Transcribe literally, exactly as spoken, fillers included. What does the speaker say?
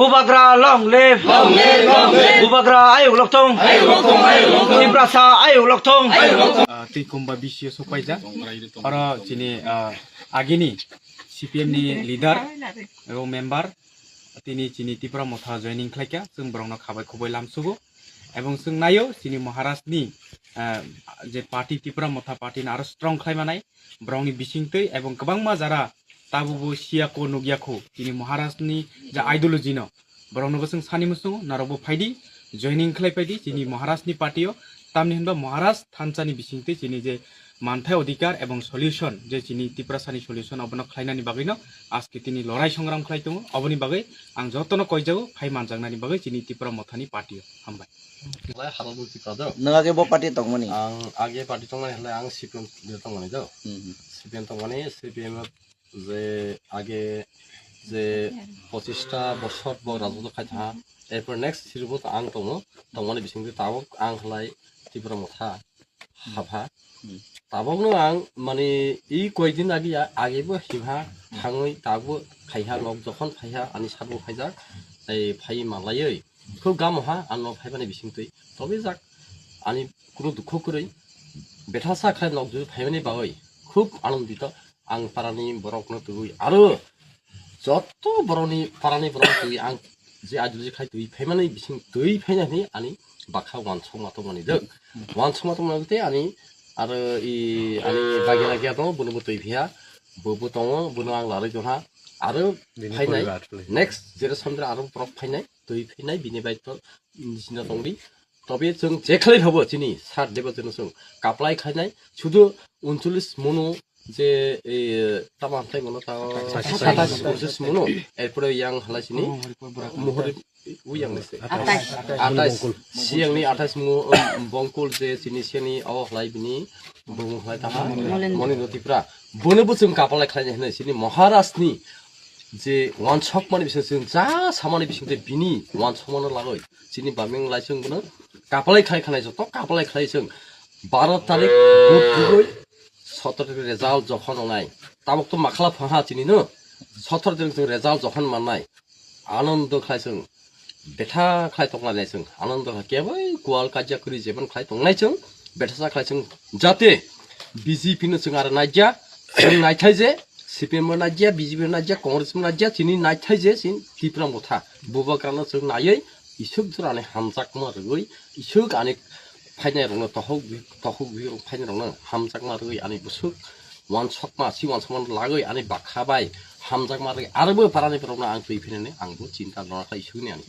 Bubagra long live. Long live, long live. Bubagra ayuk lokthong. Ayuk lokthong, ayuk lokthong. Tiprasa ayuk lokthong. Ah, twi kumba B C O sopaijak. Oro chini, ah, agini C P M ni leader ebo member tini chini Tipra Motha joining khlaikha. Chwng borokno khabai khubui lamsugo. Ebong chwng naio chini Maharaj ni, ah, je party Tipra Motha party no aro strong khlai manai. Borokni bisingtwi ebong kwbangma jara tabukbo siyakho nukyakho chini Maharaj ni je ideology no borokno bo chwng sani muchungo norokbo phaidi joining khlai phaidi chini Maharaj ni party o tamni hinba Maharaj thansa ni bisingtwi chini je manthai odhikar ebong solution je chini Tiprasa ni solution obono khlainani bagwi no aske tini lorai songram khlai tongo oboni bagwi ang jotono koijago phai manjaknani bagwi chini Tipra Motha ni party o hambai. Lai halal buti kadok. Nwng age bo party tongmani? Ang age party tongmani halai ang C P M de tongmani do. Hmm. C P M tongmani, C P M je age je pochista bosor bo rajotw khai tha. Erpor next siribo ang tongo. Tongmani bisingtwi tabok ang halai Tipra Motha hapha. Hmm. Tabokno ang mani i koidin agi age bo himha thangwi tabok phaiha nok jokhon phaiha ani sarbo phaijak. Tei phai malaiwi khub gamo ha ano phaimani bisingtwi tobe jak ani kunu dukho kwrwi betha sa khlai nok juri phaimani bagwi khub anondito ang parani borokno twiwi aro jotto borokni parani borok twi ang je ajuli khai twi phaimani bising twi phaina hwnwi ani bakha wansukma tongmani dok wansukma tongmani tei ani aro i ani bagina kya tongo bono bo twi phiya bo bo tongo bono ang larwi tongha aro phainai next generation aro borok phainai twi phainai bini bai to nisina tongdi. Tobe chwng je khlai phabo chini sir deba chwng chwng kaplai khlainai sudu uncholish mono je, e, tamo hamtai mono ta satais uncholish mono erpore yang halai sini muhuri uyang nese atais siyang ni atais mo bongkul je chini seni o halai bini bung halai taha moni no Tipra bono bo chwng kaplai khlainai hinwi sini Maharaj ni je wansok mani bising chwng ja samani bising tei bini wansok mano lagoi chini baming laisung bono kaplai khlai khanai joto kaplai khlai chwng baro tarik vote rwgoi sotoro tarik result jokhon ongnai tabok to makhala phaha chini no sotoro tarik chwng result jokhon mannai anondo khlai chwng betha khlai tongnai chwng anondo khlai kebai kual kajak kwrwi jeban khlai tongnai chwng betha sa khlai chwng jate B J P no chwng aro naijak chwng naithai je C P M no naijak B J P no naijak Congress no naijak chini naithai je chini Tipra Motha bubagrano chwng naiwi isuk jora ani hamjakma rwgwi isuk ani phainai rokno tohok tohok phainai rokno hamjakma rwgwi ani busuk wansokma si wansokma lagwi ani bakha bai hamjakma rwgwi aro bo parani borokno ang twi phinani ang bo chinta nora khlai isukni ani.